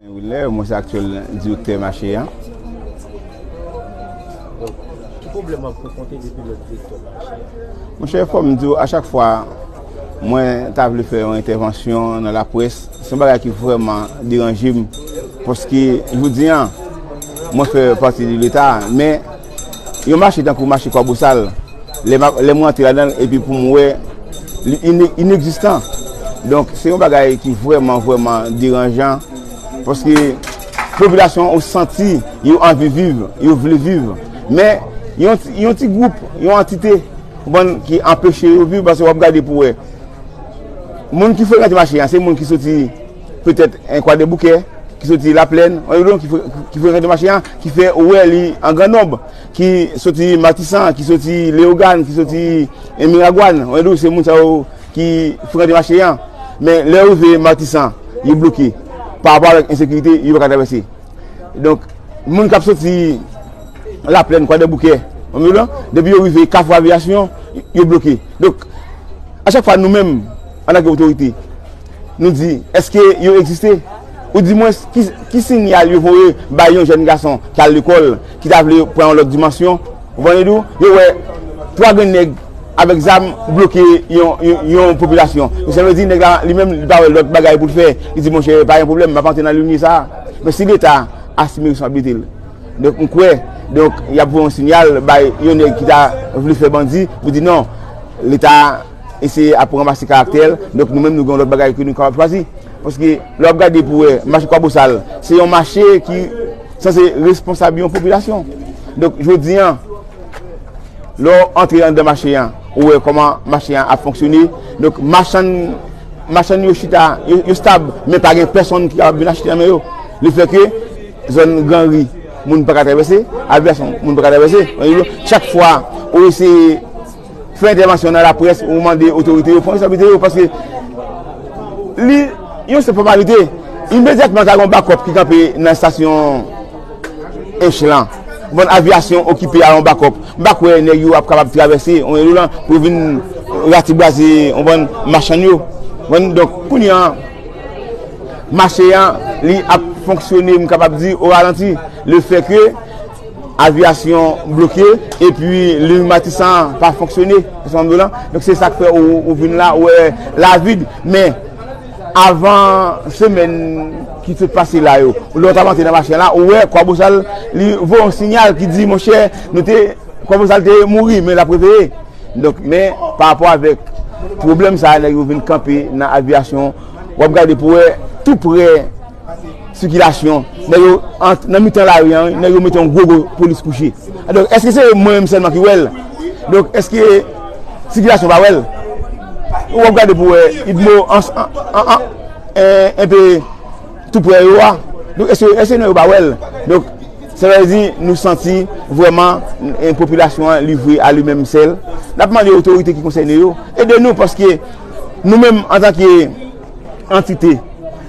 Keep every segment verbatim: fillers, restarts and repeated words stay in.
Wilner, mwen se aktyèl direktè mache a. Ki pwoblèm w ap konfwonte depi lè w direktè mache a? Monchè, fò m di w, a chak fwa mwen ta vle fè yon entèvansyon nan laprès, se yon bagay ki vrèman deranje m. Paske jodi a, mwen fè pati de Leta, men yon mache tankou mache Kwabosal, lè m ap- lè mwen antre ladan l, epi pou m wè, li ine- inegzistan. Donk, se yon bagay ki vrèman, vrèman deranjan. Paske popilasyon ou santi yo anvi viv, yo vle viv. Men, yon ti, yon ti gwoup, yon antite, konprann, ki anpeche yo viv, paske w ap gade pou wè. Moun ki frekante mache a, se moun ki soti petèt en Kwadèboukè, ki soti Laplèn, w ap wè ki fre- ki frekante mache a, ki fè ou wè li an gran nonb, ki soti Matisan, ki soti Leyogàn, ki soti en Miragwàn, w ap wè se moun sa yo ki frekante mache a. Men lè yo rive Matisan, yo bloke pa rapò avèk ensekirite, yo pa ka travèse. Donk, moun k ap soti Laplèn, Kwadèboukè, w ap wè, depi yo rive Kafou Aviyasyon, yo bloke. Donk, a chak fwa nou menm, antanke otorite, nou di, èske yo egziste? Ou di mwen, ki, ki sinyal yo voye bay yon jèn gason ki al lekòl, ki ta vle pran yon lòt dimansyon? Ou konprann, yo wè twa grenn nèg avèk zam bloke yon, yon, yon popilasyon. Sa vle di nèg la, li menm, li pa wè lòt bagay pou l fè. Li di, monchè, pa gen pwoblèm, m ap antre nan limye sa a. Men si Leta asime responsablite l, donk, m kwè, donk, y ap voye yon sinyal bay yon nèg ki ta vle fè bandi pou di non, Leta eseye ap ranmase karaktè l, donk, nou menm, nou gen yon lòt bagay ke nou kapab chwazi. Paske, lè w ap gade pou wè, mache Kwabosal, se yon mache ki sanse responsab yon popilasyon. Donk, jodi a, lè w antre anndan mache a, ou wè kòman mache a ap fonksyone. Donk, machann, machann yo chita, yo, yo stab, men pa gen pèsonn ki kapab vin achte nan men yo. Lefètke, zòn Granri, moun pa ka travèse, Aviyasyon, moun pa ka travèse. Chak fwa ou eseye fè entèvansyon nan laprès, ou mande otorite yo pran responsablite yo, paske li, yon senp fòmalite. Imedyatman, ta gen yon bakòp ki kanpe nan estasyon Ench lan. Bon, Aviyasyon okipe a yon bakòp. M pa kwè nèg yo ap kapab travèse yon relo lan pou yo vin ratiboze yon bann machann yo. Bon, donk, kounye a, mache a, li ap fonksyone, m kapab di, o ralanti. Lefètke Aviyasyon bloke, epi liy Matisan pa fonksyone, Matisan Dolan. Donk, se sa k fè ou, ou vin la, ou wè la vid. Men, avan semèn ki sot pase la yo, lè w t ap antre nan mache la, ou wè Kwabosal, li voye yon sinyal ki di, monchè, nou te, Kwabosal te mouri, men l ap reveye. Donk, men, pa rapò avèk pwoblèm sa a, nèg yo vin kanpe nan Aviyasyon, w ap gade pou wè tou prè sikilasyon. Nèg yo, ant- nan mitan lari a, nèg yo mete yon gwo, gwo polis kouche. Donk, èske se mwen menm sèlman ki wè l? Donk, èske sikilasyon pa wè l? Ou ap gade pou wè Idmo an, an, an, an, en, enpe tou prè yo a. Donk, èske, èske non yo pa wè l? Donk, sa vle di, nou santi vrèman, eh, popilasyon an livre a li menm sèl. N ap mande otorite ki konsène yo, ede nou, paske nou menm, antanke antite,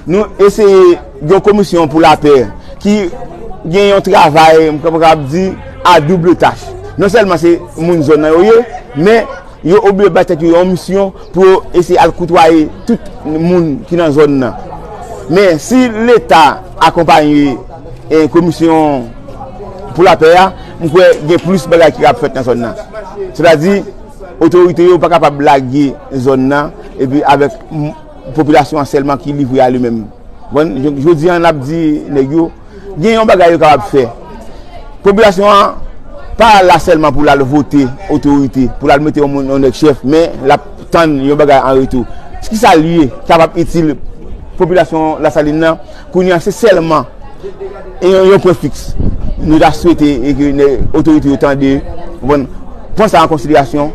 nou eseye gen yon komisyon pou lapè ki gen yon travay, m kapab di, a double tach. Non sèlman se moun zòn nan yo ye, men yo oblije bay tèt yo yon misyon pou yo eseye al koutwaye tout moun ki nan zòn nan. Men si Leta akonpaye, eh, komisyon pou lapè a, m kwè gen plis bagay ki ap fèt nan zòn nan. Sètadi, otorite yo pa kapab lage zòn nan, epi avèk m- popilasyon an sèlman ki livre a li menm. Bon, j- jodi a, n ap di nèg yo, gen yon bagay yo kapab fè. Popilasyon an pa la sèlman pou l al vote otorite, pou l al mete yon moun, yon nèg chèf, men l ap tann yon bagay an retou. Kisa l ye ki kapab itil popilasyon Lasalin nan? Kounye a, se sèlman e yon, yon pwen fiks. Nou ta swete e ke nè- otorite yo tande, konprann, pran sa an konsiderasyon,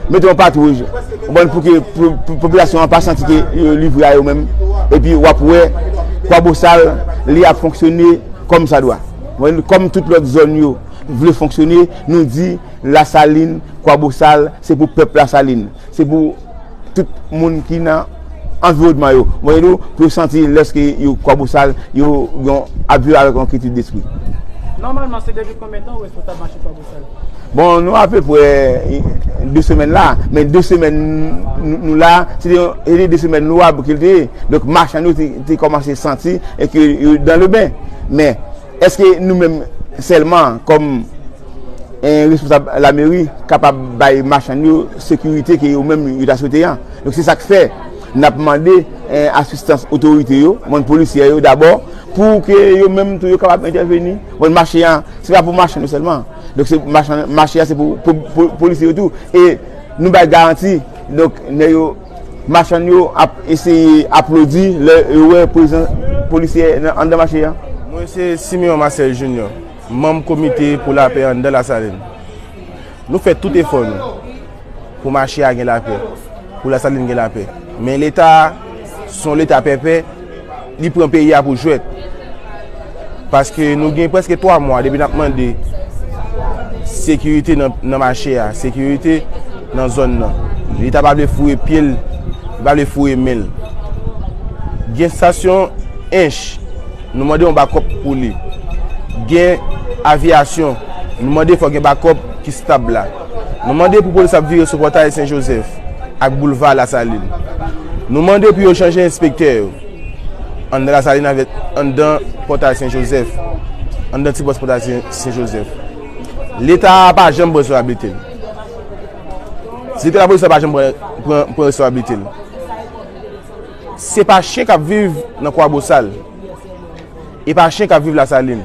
mete yon patwouj, konprann, pou ke po- po- popilasyon an pa santi ke yo livre a yo menm. Epi w ap wè Kwabosal, li ap fonksyone kòm sa dwa. Konprann, kòm tout lòt zòn yo vle fonksyone, nou di Lasalin, Kwabosal, se pou pèp Lasalin. Se pou tout moun ki nan anviwònman yo. Mwen di w, pou yo santi lèske yo Kwabosal, yo gen ap viv avèk yon kyetid despri. Nòmalman, se depi konbyen tan ou responsab mache Kwabosal? Bon, nou apeprè de semèn la, men de semèn nou, nou la, se te yon, se te de semèn lwab ke l te ye. Donk, machann yo te, te kòmanse santi e ke yo dans le bain. Men, èske nou menm sèlman, kòm, eh, responsab lameri, kapab bay machann yo sekirite ke yo menm yo ta swete an? Donk, se sa k fè n ap mande, eh, asistans otorite yo, mond polisyè yo dabò, pou ke yo menm tou yo kapab entèveni. Bon, mache an, se pa pou machann yo sèlman. Donk, se machann, mache a se pou, pou, pou polisye yo tou. E nou bay garanti, donk, nèg yo, machann yo ap eseye aplodi lè yo wè prezans polisye nan, anndan mache a. Mwen se Simeon Marcel Junior, manm komite pou lapè anndan Lasalin. Nou fè tout efò nou pou mache a gen lapè, pou Lasalin gen lapè. Men Leta a, se yon Leta pèpè, li pran peyi a pou jwèt. Paske nou gen prèske twa mwa depi n ap mande sekirite nan, nan mache a, sekirite nan zòn nan. Leta pa vle foure pye l, li pa vle foure men l. Gen estasyon Ench, nou mande yon bakòp pou li. Gen aviyasyon, nou mande fò gen bakòp ki stab la. Nou mande pou polis ap vire sou Pòtay Sen Jozèf ak Boulva Lasalin. Nou mande pou yo chanje enspektè yo anndan Lasalin avèk anndan Pòtay Sen Jozèf, anndan ti pòs Pòtay Sen, Sen Jozèf. Leta a pa janm pran responsablite l. Direktè lapolis la pa janm pran, pran, pran responsablite l. Se pa chen k ap viv nan Kwabosal. E pa chen k ap viv Lasalin.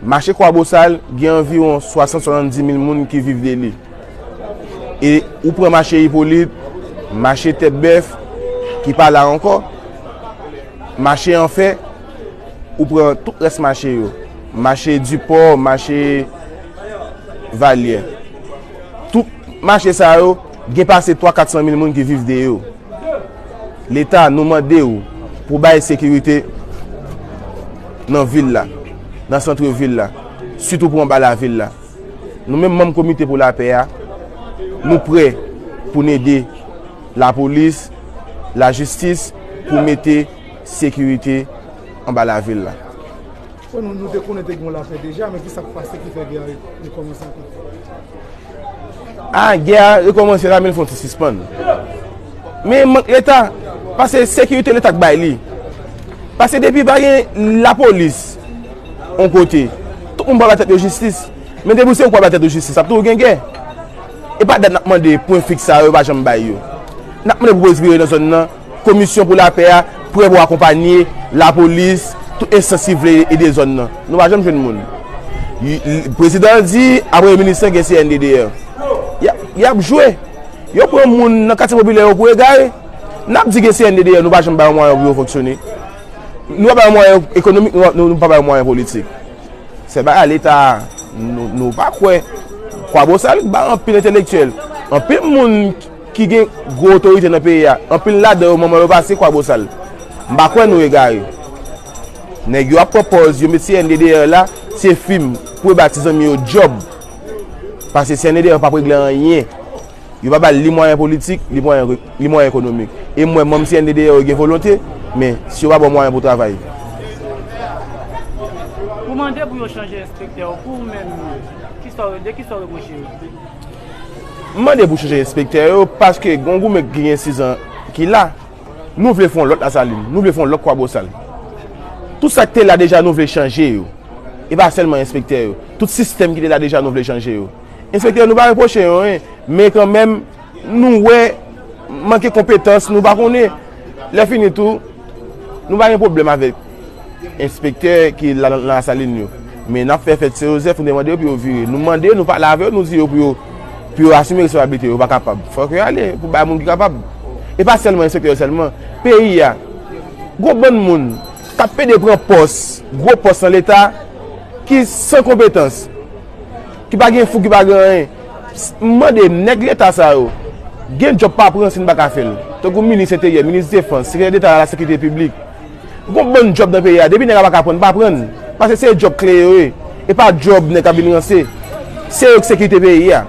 Mache Kwabosal gen anviwon swasant, swasanndis mil moun ki viv de li. E ou pran mache Ipolit, mache Tèt Bèf, ki pa la ankò, mache Anfè, ou pran tout rès mache yo. Mache Dipò, mache Valyè. Tout mache sa yo, gen pase twa, kat san mil moun ki viv de yo. Leta, nou mande w pou bay sekirite nan vil la, nan sant vil la, sitou pou anba lavil la. Nou menm manm komite pou lapè a, nou prè pou n ede lapolis, lajistis pou mete sekirite anba lavil la. Bon, nou, nou te konnen te gen yon lapè deja, men ki sa k pase ki fè gè a re-, rekòmanse ankò? A, gè a rekòmanse la, men l fè yon ti sispann. Men mank Leta, paske sekirite Leta k bay li. Paske depi pa gen lapolis yon kote, tout moun pral ba tèt yo jistis. Men depi se ou k pral ba tèt ou jistis, ap toujou gen gè. E pa dat n ap mande pwen fiks sa yo, yo pa janm bay yo. N ap mande pou polis vire nan zòn nan, komisyon pou lapè a prè pou akonpanye lapolis, tout enstans ki vle ede zòn nan. Nou pa janm jwenn moun. Y-, y-, prezidan an di, a premye minis lan gen C N D D R. Y ap, y ap jwe. Yo pran moun nan katye popilè yo pou egare. N ap di gen C N D D R, nou pa janm ba yo mwayen pou yo fonksyone. Nou pa ba yo mwayen ekonomik, nou, nou, nou pa ba yo mwayen politik. Se bagay Leta a, nou, nou pa kwè. Kwabosal ba anpil entelektyèl, anpil moun ki gen gwo otorite nan peyi a, anpil ladan yo manman yo pase Kwabosal. M pa kwè nou egare. Nèg yo ap pran pòz, yo met C N D D R la, se fim, pou yo ba ti zanmi yo djòb. Paske C N D D R p ap regle anyen. Yo pa ba l ni mwayen politik, ni mwayen, ni mwayen ekonomik. E m wè manm C N D D R yo gen volonte, men si yo pa ba w mwayen pou w travay. Ou mande pou yo chanje enspektè yo, pou ou menm, kisa w, de kisa w repwoche yo? M mande pou chanje enspektè yo, paske gen yon goumen ki gen sis an ki la. Nou vle fè yon lòt Lasalin, nou vle fè yon lòt Kwabosal. Tout sa k te la deja, nou vle chanje yo. E pa sèlman enspektè yo. Tout sistèm ki te la deja, nou vle chanje yo. Enspektè yo, nou pa repwoche yo anyen, men kanmenm, nou wè manke konpetans, nou pa konnen. Lè fini tou, nou pa gen pwoblèm avèk enspektè ki la nan, nan Lasalin yo. Men n ap fè fèt Sen Jozèf, nou te mande yo pou yo vire. Nou mande yo, nou pale avè yo, nou di yo pou yo, pou yo asime responsablite yo, yo pa kapab. Fòk yo ale pou bay moun ki kapab. E pa sèlman enspektè yo sèlman. Peyi a, gon bann moun k ap pede pran pòs, gwo pòs nan Leta, ki san konpetans, ki pa gen fou, ki pa gen anyen. M mande nèg Leta sa yo, gen djòb pa pran si n pa ka fè l. Tankou minis enteryè, minis defans, sekretè deta a la sekirite piblik. Gon bann djòb nan peyi a, depi nèg la pa ka pran, pa pran. Paske se djòb kle yo ye. E pa djòb nèg k ap vin ranse. Se yo k sekirite peyi a.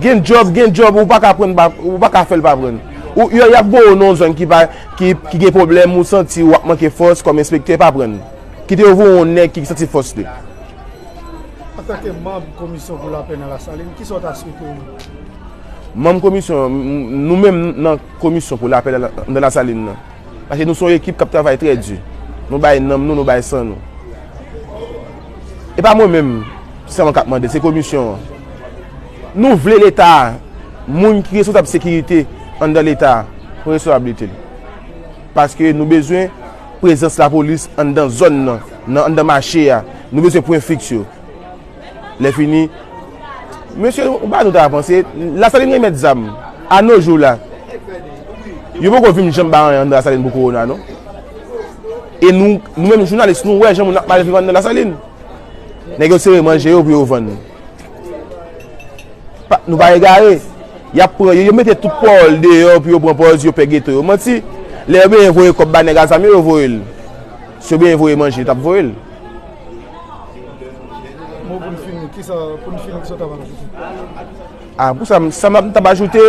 Gen djòb, gen djòb, ou pa ka pran, pa, ou pa ka fè l pa pran. Ou, yo, y ap voye w nan yon zòn ki pa, ki, ki gen pwoblèm, ou santi w ap manke fòs kòm enspektè, pa pran. Kite yo voye yon nèg ki santi fòs li. Antanke manm komisyon pou lapè nan Lasalin, kisa w ta swete w menm? Manm komisyon, m- m- nou menm nan komisyon pou lapè nan nan Lasalin nan. Paske nou se yon ekip k ap travay trè di. Nou bay nanm nou, nou bay san nou. E pa mwen menm sèlman k ap mande, se komisyon an. Nou vle Leta, moun ki responsab sekirite anndan Leta, pran responsablite l. Paske nou bezwen prezans lapolis anndan zòn nan, nan anndan mache a. Nou bezwen pwen fiks yo. Lè fini, mesye, ou pa nou ta panse, Lasalin remèt zam. A no jou la, yo poko vin janm ba anyen anndan Lasalin pou kowona, non. E nou, nou menm jounalis, nou wè jan moun ap mal viv anndan Lasalin. Nèg yo sere manje yo pou yo vann. Pa- nou pa egare. Y ap pran, yo, yo mete tout pawòl deyò pou yo pran pòz yo pè geto yo. Manti. Lè yo benyen voye kòb ba nèg a zam yo, yo voye l. Si yo benyen voye manje, yo t ap voye l. Mo pou n fini, kisa, pou n fini, kisa w ta pral ajoute? Ah, pou sa, m- sa m t ap ajoute,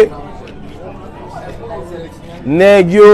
nèg yo